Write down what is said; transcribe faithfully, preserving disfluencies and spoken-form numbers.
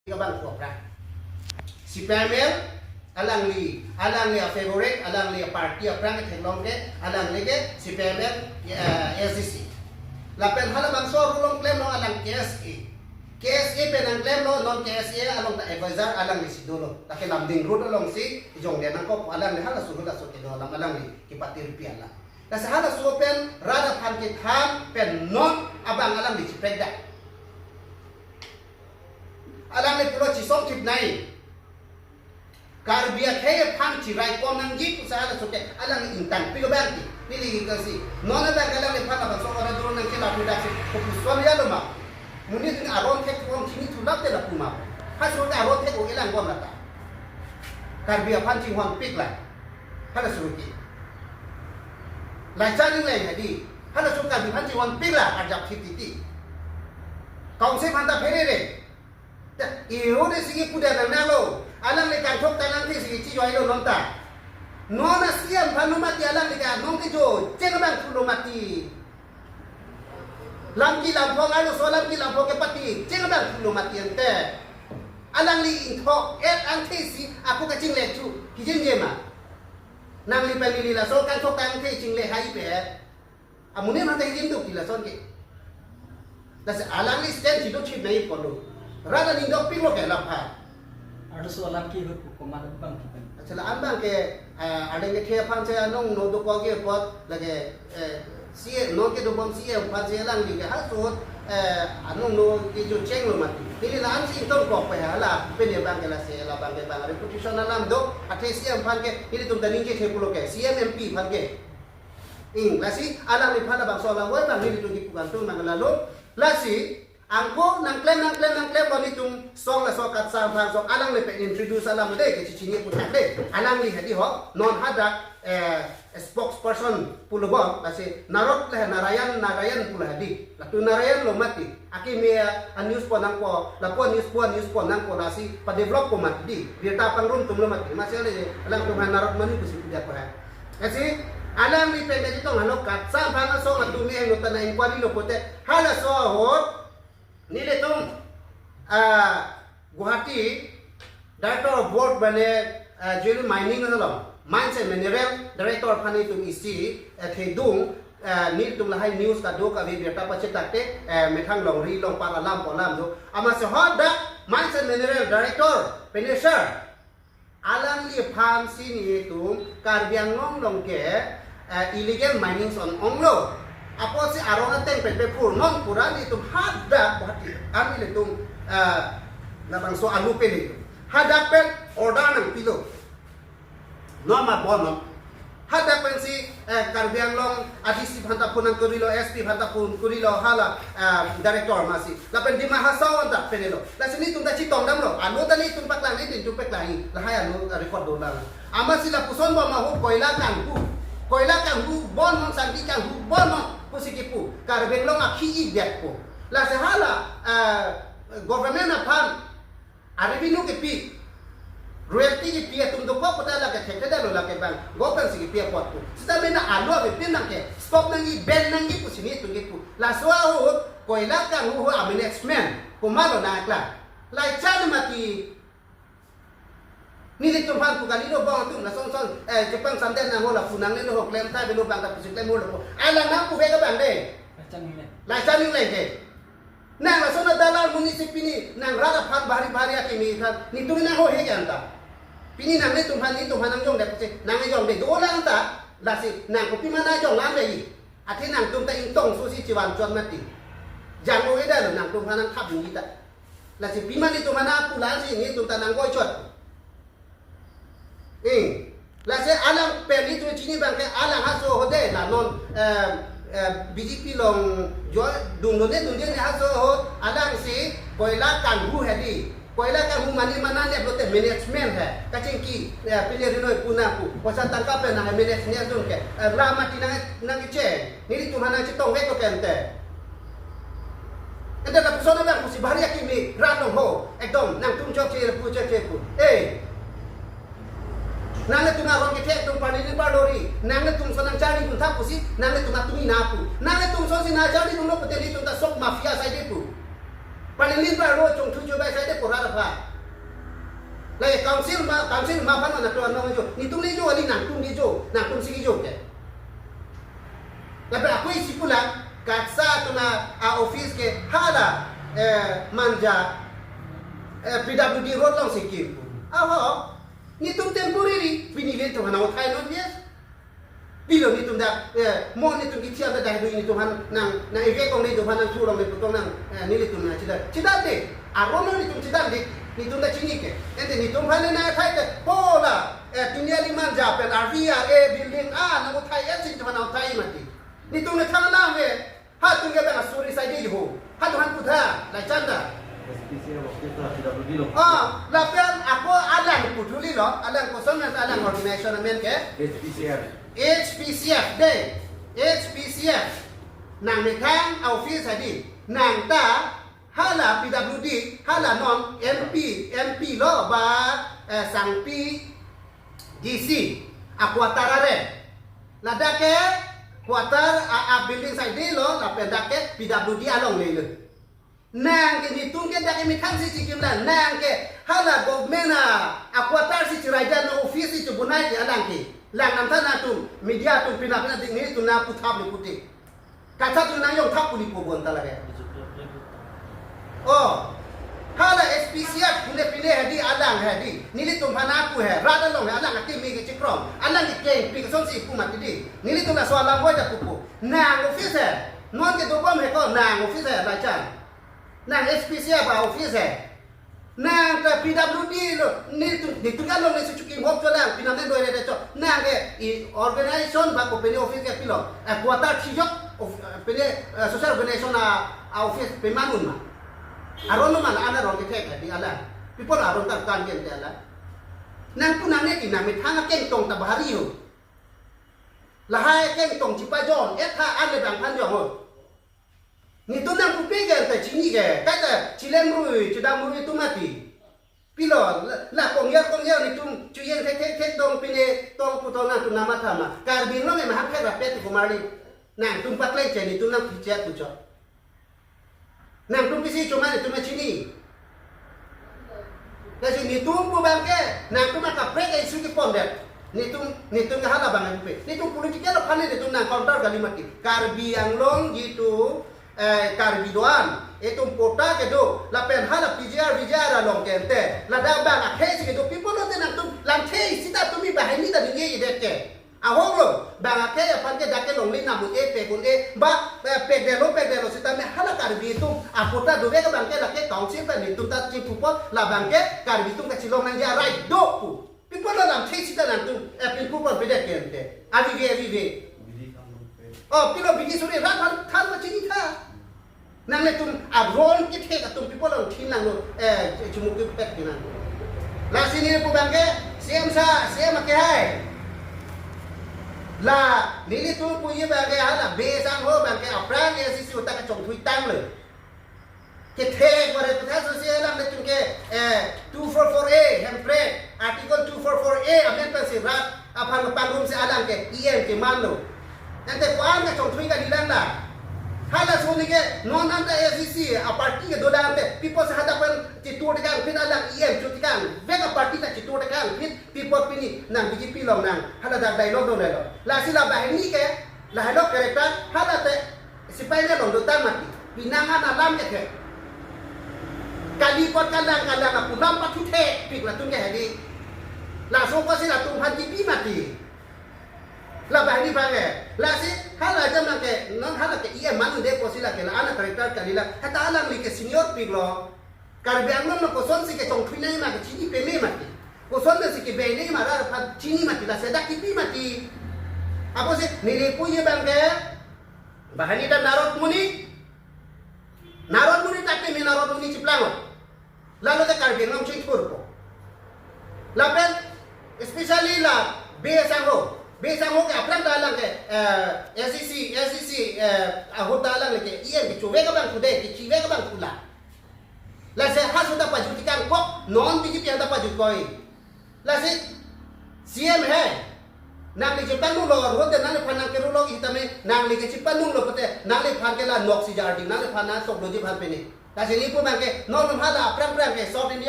Kabang ko aphrang. C P I M L, alangli, alangli a-favorite, alangli a-party aphrang theklong ke, alangli ke C P I M L, eh, A S D C. Lapen halabangso arulong klemlo alang K S A. K S A pen nangklemlo, non K S A along ta advisor alangli si dolo. Lake Lumding Road alongsi jongde nangkok alangli halaso halaso kedo alam alangli kipati rupiah la. Lasi halaso pen rat aphan kethan pen non abang alangli chiprek dak. Alangli pulo chisong chipnai. Karbi akhei aphan chirai pon nangji pusi halaso ke alangli ingtang pik abang ti. Neli kasi. Non abang alangliphan labangso ora duro nangkela pik daksi kopuson ya lo ma. Monit aron thek ong chinithulap te lapu ma. Halaso ke aron thek ong elang bom lata. Karbi aphan chinghon pik la. Halaso ke. Laicha ning leng hadi. Halaso Karbi aphan chinghon pik la arjap thip titi. Kaungse aphan ta pherere. Ta, iho de sigi puda nang nalo. Alangli kangthok tanang te sigi chijoilo non ta. Non a-C M aphan lo mati alangli ke non kejo cheng abang thulo mati. Lamki lamphong arloso lamki lamphong kepati cheng abang thulo mati ante. Alangli ingthok et angthesi ako kachinglek chu. Hijin je ma. Nangli pen neli laso kangthok tangthe chinglek hai pe. Amonit mate hijin duk ti lason ke. Lasi alangli stand chido chip nai pon lo. Rat aning dok pik lo ke lapha. Arloso alam ke hut ko komat abang kipan. Achala ambang ke, eh, aleng ke the aphan si anong no dokok ke apot lake, eh, C A non kedo bom C A aphan si alangli ke halaso, eh, anong no kejo chenglo mati. Neli la-an si ingtongkok pe hala pen abang ke lasi labang ke bang reputation alam do athe C A aphan ke nelitum ta ningje the pulo ke C M M P aphan ke. Ing, lasi alangliphan labangso alam wai bang nelitum kipu kantung nang lalo. Lasi angko nangklem nangklem nangklem lo nelitum song laso Katsam aphan song alangli pen introduce alam de ke chichini puthak de. Alangli hadi ho non hadak, eh, spokesperson pulo bom lasi Narot le Narayan Narayan pulo hadi. Latum Narayan lo mati. Akimi a-news pon nangpo, lapu a-news pu a-news pon nangpo lasi pa-develop po mati di. Birta pangrum atum lo mati. Masi ale alangtum ha Narot mani pusi pidakpo ha. Lasi alangli pen kachetong halo Katsam aphan asong atum me heno ta na inquiry lo pote halaso ahut nelitum, ah, Guwahati Director of Work mane, ah, Jewel Mining along, Mines and Mineral Director aphan nelitum isi, eh, thedung, eh, nelitum lahai news kadokave birta pachetak te, eh, methang longri longpat alam pu alam do. Amatsi hadak Mines and Mineral Director, Penisar, alangliphan si nelitum Karbi Anglong along ke, eh, illegal mining son onglo. Apotsi aron ateng pen pe phur non pura nelitum hadak Guwahati. Ami nelitum, eh, labangso alu pele. Hadak pen order nangpilo. Non ma bon non. Hadak pensi, eh, Karbi Anglong a-D C aphan ta phone nangkorilo, S P aphan ta phone korilo, hala, eh, director masi. Lapen Dima Hasao aphan ta penelo. Lasi nelitum ta chetong damlo. Anu ta nelitum paklang, nelitum paklang. Lahai anu record dolang. Amatsi lapuson bom ahut koila kanghu. Koila kanghu bon non, sangti kanghu bon non pusi kipu. Karbi Anglong akhi-i detpo. Lasi hala, eh, government aphan a-revenue kepi, royalty kepi atum dokok pu ta lake thekthedetlo lake bang, government si kepi apot pu. Sita mena alo ave pin nang ke, stop nangji, ban nangji pusi nelitum kipu. Laso ahut, koila kanghu ho a-management, komatlo nangklang. Laicha ni mati. Nelitum aphan pu kalilo bang atum lason son, eh, chepang sanden nang ho lapu nangnelo ho klem ta avelo bang ta pusi klem ho lapu. Alang nangpu ve ke bang de. Laicha ning leng. Laicha ning leng ke. Nang lason a-dalal municipal ni, nang rat aphan bhari bhari akimi than, nelitum nang ho he ke anta. Pini nanglitum aphan, nelitum aphan nangjongdet pusi, nangjongdet dolang ta, lasi nang kopi ma nangjong lam lagi. Athe nangtum ta ingtong sosi chivan chot mati. Janglo edalo nangtum aphan nangthap nangji ta. Lasi pima nelitum aphan nangpu lasi nelitum ta nanggoi chot. Eh, lasi alang pen nelitum chini bang ke alang haso ahut de la non, eh, eh, B J P along jo dungdunde dungdunde haso ahut alangsi koila kanghu hedi. Koila kanghu mane mana ne blote management hai. Kachingki, eh, pile rinoi pu nangpu. Poisa tangka pen nang management zone ke. Eh, la mati nang nangkecheng. Nelitum aphan nangchetong vek to ke ante. Ante lapuson abang pusi bhari akimi rat along ho. Ekdom nangtum chokche pu chokche pu. Eh. Nanglitum aron kethek atum parni ni parlori. Nanglitum ason nangcharlidun tha pusi. Nanglitum atum ina pu. Nanglitum asonsi nangcharlidunlo pute nelitum ta sok mafia saide pu. Panelinpar aro chongthu chobai sai de pura aphan. Lake council ma, council ma aphan na to anong jo. Netum le jo, kali nangtum le jo, nangtum si jo ke. Lapen ako isi pulang, KATSA atum a office ke hala, eh, Manja, eh, P W D road along si kim. Aho, netum temporary, pini le to hana uthai non, yes. Pilo netum dak, eh, mo netum kethiam dak dak do netum aphan nang, nang eve kong netum aphan nangthu longle pu tong nang, eh, nelitum nangchedam. Chedamde, aron netum chedamde, netum dak chini ke. Ante netum aphan nang thai ke, pola, eh, Tiniali Manja pen R V R A building, ah, nang uthai, eh, si netum aphan nang uthai mati. Netum nang thang lam he, ha tung ke bang asuri sai di ho. Ha tung han kutha, lai chanda. S P C F office ta P W D along. Ah, lapen ako alang kuthu lilo, alang koson nang alang organization amen ke? H P C F. H P C F de, H P C F. Nang methang office adi, nang ta hala P W D, hala non M P, M P lo ba, eh, Sangpi D C, a quarter are. Ladak ke quarter a, a building sai di lo, lapen dak ke P W D along le lo. Nang ke netum ke dak ke methang si chikim la, nang ke hala government a, a quarter si chirai dan office si chubunai ke alang ke. Lang nam than atum, media atum pina pina ding netum nang puthap le puti. KATSA atum nang jongthap pu le pu bonta lake. Oh. Hala S P C F pune pine hedi alang hedi. Nelitum aphan aku he, rat along he, alang akimi ke chikrong. Alang ke kengpi kosonsi pu mati di. Nelitum laso alam boy ta pupu. Nang office he. Non ke dobom he ko nang office he, lai chanda. Nang S P C F a office he. Nang ta P W D lo, netum, netum along le si chukim hop cholang, pinam ne doi re cho. Nang ke i organization ba ko pene office ke pilo, eh, quarter thijok, of, eh, pene, eh, social organization a, a office pe manun ma. Aron lo ma la ana rong ke thek di alang. People aron ta kan gen te alang. Nang pu nang ne ti nang methang akeng tong ta bahari ho. Lahai akeng tong chipajon, etha an le bang phan jong ho. Netum nangpupe ke anta chini ke, kaita chilem rui, chedam rui atum mati. Pilo, la, la kongya kongya netum chujeng thek thek thek dong pine tong pu tong nangtum nang matha ma. Karbi Anglong e mahak thek rapet ko marli. Nangtum pakleng che netum nangphi che pu cho. Nangtum pisi choma netum chini. Lasi netum pu bang ke, nangtum akaprek ke issue kepon det. Netum, netum ke hala bang ke pupe. Netum political aphan netum nang counter kali mati. Karbi Anglong jitu, eh, Karbi do-an, itum patta kedo, lapen hala P G R, V G R along ke ante. Ladak bang akhei si kedo, people lo te nangtum, lamthe sita tumi banghini ta ningje-edet ke. Ahok lo, bang akhei aphan ke dak ke longle namun e pek un-e, ba, eh, pekdetlo, pekdetlo sitame hala Karbi atum, apatta dovek abang ke lake council ta netum ta chipupon, labang ke Karbi atum kachelong nangji arai do pu. People lo lamthe sita nangtum, eh, pinpupon pedet ke ante. Avive, avive. Oh, pilo bidi suri rat than, than ma chini tha. Nanglitum aron kethek atum people along thin nanglo, eh, chumuk kepet ke nang. Lasi neli pu bang ke, C M sa, C M ke hai. La, nelitum puji bang ke, hala, be sang ho bang ke, aphrang A C C utak kachongthui tanglo. Kethek mare kutha so si alanglitum ke, eh, two four four A, Hemprek, Article two four four A, amendment si rat, aphan pangrum si alang ke, E M ke manlo. Ante ko-an kachongthui kalilang la. Halaso ni ke non anta A C C a party ke dolang ante people sa hadak pen chitur tekang phin alang E M chu tekang. Vek a party ta chitur tekang phin people pini nang B J P along nang. Hala dak dialogue do lelo. Lasi la banghini ke la helo character hala te sipai ne long do tang mati. Pinang an alam ke the. Kali pot kalang kalang apulam pathu thepik latum ke hedi. Laso ko si latum phan G P mati. La banghini bang eh. Lasi hala jam nang ke, non hala ke E M manun de pusi lake la-an a character kali la. Hata alangli ke senior pik lo. Karbi Anglong lo kosonsi kechongthui nangji ma kechini peme mati. Kosonsi kebai nangji ma rat aphan chini mati, lasi dak kipi mati. Apotsi neli puji bang ke. Banghini ta Narad Muni. Narad Muni ta keme Narad Muni chiplang lo. Lalo te Karbi Anglong chingthurpo. Lapen, especially la, be sangho. Be sangho ke aphrang ta alang ke, eh, S D C, S D C, eh, ahut ta alang ke, E M ke chuvek abang kude, ke chivek abang kula. Lasi halaso ta pajut tekang kok, non B J P anta pajut koi. Lasi, C M he, nangli chepangdun lo, ahut te nangliphan nang kerulok itame, nangli ke chepangdun lo pute, nangliphan ke la nok si jardi, nangliphan nang sok doji aphan pene. Lasi neli pu abang ke non non hala aphrang phrang ke South India